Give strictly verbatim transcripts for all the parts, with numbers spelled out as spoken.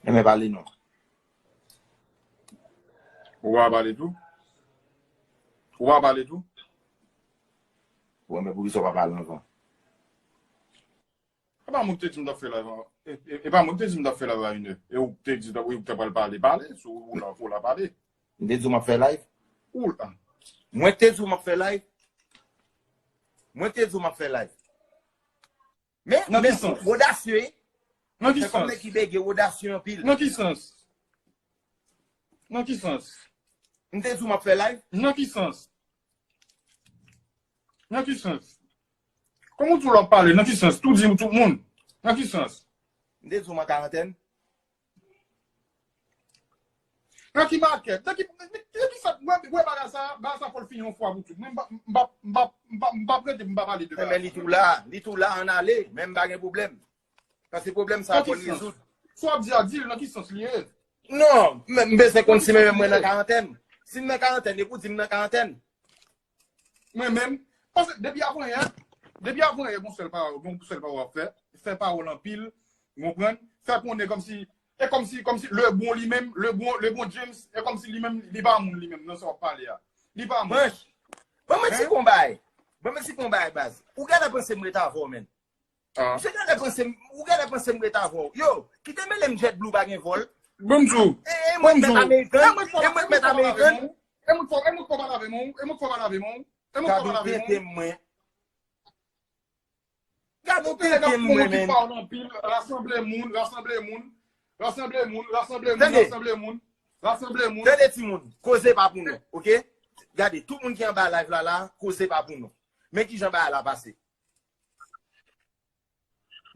Enben pale non. Ou pa pale tou? Ou pa pale tou? Ou enben poukisa w pa pale anvan? E pa mwen ki te di m t ap fè live an. E, e, e pa mwen ki te di m t ap fè live a inè. E ou te di ou t ap pral pale, pale. Si ou la, ou la pale. M te di w m ap fè live? Ou la. Mwen te di w m ap fè live? Mwen te di w m ap fè live. Men, men, odasye, wi. Nan ki sans? Nèg ki bege, odasye anpil. Nan ki sans? Nan ki sans? M te di w m ap fè live? Nan ki sans? Nan ki sans? Kòman w di w ap pale? Nan ki sans? Tou di w tout moun. Nan ki sans? M te di w m an karantèn. Nan ki makèt? Nan ki, nan ki sa? Wè, wè bagay sa, bagay sa fò l fini yon fwa pou tout. Mwen, m pa, m pa, m pa, m pa, m pa prete, m pa pale de bagay sa. Men li tou la, li tou la, ann ale, men m pa gen pwoblèm. Paske pwoblèm sa fò l rezoud. Sa w ap di a, di l nan ki sans li ye? Non, men m bezwen konn si mwen menm mwen nan karantèn. Si m nan karantèn, epi w di m nan karantèn. Mwen menm, paske depi avanyè, depi avanyè, gon sèl pawòl, gon sèl pawòl w ap fè, fè pawòl anpil, w konprann? Fè konnen kòmsi, e kòmsi, kòmsi Lebron li menm, Lebron, Lebron James, e kòmsi li menm, li pa moun li menm, nan sa w ap pale a. Li pa moun. Branch, ban m eksplike yon bagay. Ban m eksplike yon bagay, baz. Ou genlè panse m ret avè w, menn. Misye genlè panse m, ou genlè panse m ret avè w. Yo, kite mele m JetBlue pa gen vòl. Ban m di w. E, e mwen k mèt American, e mwen k mèt American. E mwen k fò, e mwen k fò pale avè w, e mwen k fò pale avè w, e mwen k fò pale avè w. Gade w tenten mwen. Gade w tenten mwen, menn. Rasanble moun, rasanble moun, rasanble moun, rasanble moun, rasanble moun, rasanble moun. Tande timoun, koze pa pou nou, oke? Gade, tout moun ki anba live la la, koze pa pou nou. Men kijan bagay la pase.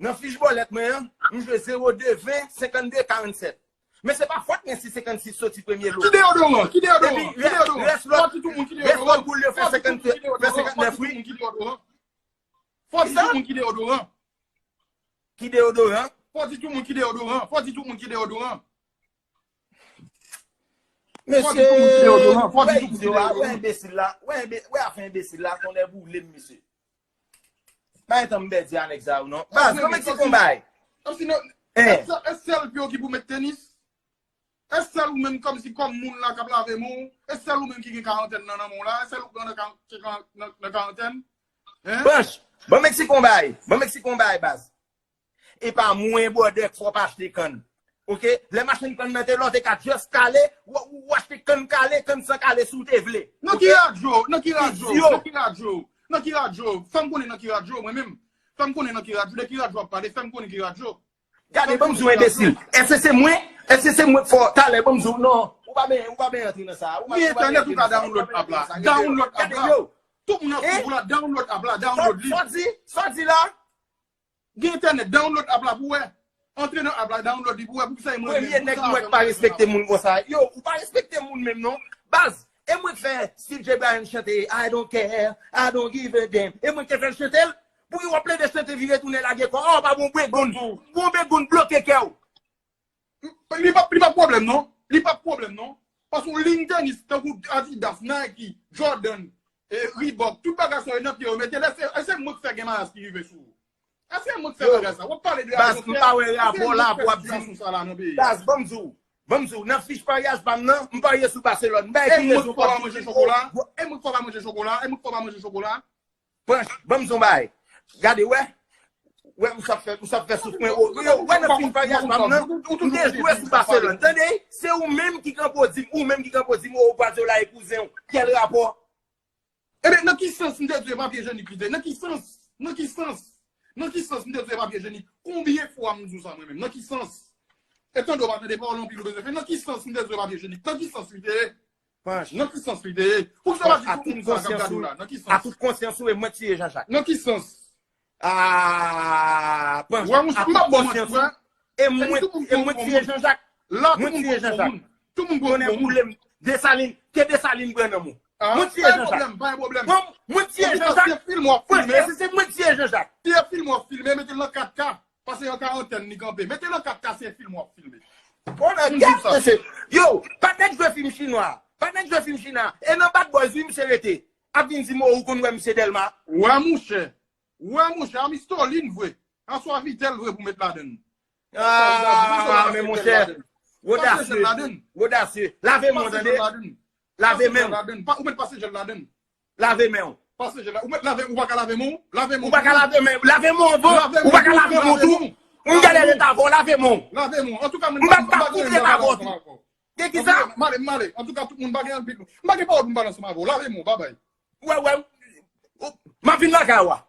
Nan fich bòlèt mwen an, m jwe zewo de ven, senkannde, karannsèt. Men se pa fòt mwen si senkannsis soti premye lo. Ki deodoran? Ki deodoran? Ki deodoran? Fò di tout moun ki deodoran. Rès lòt boul yo fè senkannèf, wi. Fò di tout moun ki deodoran. Ki deodoran? Fò di tout moun ki deodoran. Fò di tout moun ki deodoran. Mesye, wè idiot la, wè enbesil la, wè enbe-, wè afè enbesil la, tonnè boule m, mesye. Pa gen tan m pèdi a nèg sa yo non. Baz, ban m eksplike yon bagay. Èske sèl pye w ki pou mèt tenis? Èske sèl ou menm kòmsi kòm moun la k ap lave men w? Èske sèl ou menm ki gen karantèn nan nan men w la? Èske sèl ou k nan, nan, nan karantèn? Hein? Branch, ban m eksplike yon bagay. Ban m eksplike yon bagay, baz. E pa mwen, brother, k fè w pa achte kann. Oke? Lè machann kann nan te la, w te ka just kale, w, w achte kann kale, kann san kale si w te vle. Nan ki radyo? Nan ki radyo? Nan ki radyo? Nan ki radyo? Fè m konnen nan ki radyo, mwen menm. Fè m konnen nan ki radyo, de ki radyo w ap pale, fè m konnen ki radyo. Gade, ban m di w enbesil. Èske se mwen? Èske se mwen k fè w talè, ban m di w non. Ou pa ben, ou pa ben antre nan sa. Ou pa, ou pa ben antre nan sa. Ou pa ben antre nan sa. Download app la. Download app la. Tout moun ap swiv ou la, download app la, download li. Sa w di? Sa w di la? Gen entènèt, download app la pou wè. Antre nan app la, download li pou wè poukisa e mwen menm. Premye nèg mwen k pa respekte moun konsa. Yo, ou pa respekte moun menm non. Baz, e mwen k fè Steve J. Bryan chante I don't care, I don't give a damn. E mwen k te fè l chante l. Pouki w ap plede chante vire tounen lage kò? Oh, pa bon begoun. Bon begoun bloke kè w. Li pa, li pa pwoblèm non. Li pa pwoblèm non. Paske yon liy tenis tankou Adidas, Nike, Jordan, e, Reebok, tout bagay sa yo nan pye yo mete lè se, e se mwen k fè gen maryaj ki rive sou ou. E se mwen k fè bagay sa. W ap pale de Baz, m pa wè rapò la pou w ap di m. Baz, ban m di w. Ban m di w, nan fich paryaj pa m nan, m parye sou Barcelone. M bay ki rezon pou w ap di m. E mwen k fè w pa manje chokola? E mwen k fè w pa manje chokola? Branch, ban m di w yon bagay. Gade, wè. Wè, ou sa fè, ou sa fè souf mwen. Yo, wè nan fich paryaj pa m nan, m te jwe sou Barcelone. Tande, se ou menm ki kanpe w di m, ou menm ki kanpe w di m, oh, Guardiola e kouzen w. Kèl rapò? Ebyen, nan ki sans m te di w e papye jenik li te? Nan ki sans? Nan ki sans? Nan ki sans m te di w e papye jenik? Konbyen fwa m di w sa mwen menm? Nan ki sans? E tande w pa tande pawòl anpil ou bezwen fè. Nan ki sans m te di w e papye jenik? Nan ki sans li te ye? Nan ki sans li te ye? Poukisa w pa di tout moun sa k ap gade w la? Nan ki sans? A tout konsyans ou, e mwen k tiye Jean Jacques. Nan ki sans? Ah, Panch, a tout konsyans ou, e mwen, e mwen k tiye Jean Jacques. Mwen k tiye Jean Jacques. Tout moun pran pou moun. Desalin, ke Desalin pran nan men w. Mwen tiye Jean Jacques. Mwen, mwen tiye Jean Jacques. Panch, e se, se mwen k tiye Jean Jacques. Se fim w ap filme, mete l nan kat K. Paske an karantèn li kanpe. Mete l an kat K, se fim w ap filme. Bon, nan gèt, mesye. Yo, pa nèk jwe fim chinwa. Pa nèk jwe fim chinwa. E nan Bad Boys, wi, misye rete. Ap vin di m, oh, ou konn wè misye Dèlma. Wè, monchè. Wè, monchè, a Mistolin vre. Aswa Vitel vre pou met ladann. Ah, men monchè. Odasye. Odasye. Lave men w, tande. Lave men w. Ou mèt pase jèl ladann. Lave men w. Pase jèl la. Ou mèt lave, ou pa ka lave men w. Lave men w. Ou pa ka lave men. Lave men w, bon. Ou pa ka lave men w tou. M gade leta avè w, lave men w. Lave men w. Antouka, mwen pa koute leta avè w tou. Gen ki sa? Male, male. Antouka, tout moun pa gen anpil. M pa gen pawòl pou m pale ansanm avè w. Lave men w, babay. Wè, wè. M ap vin lakay ou a.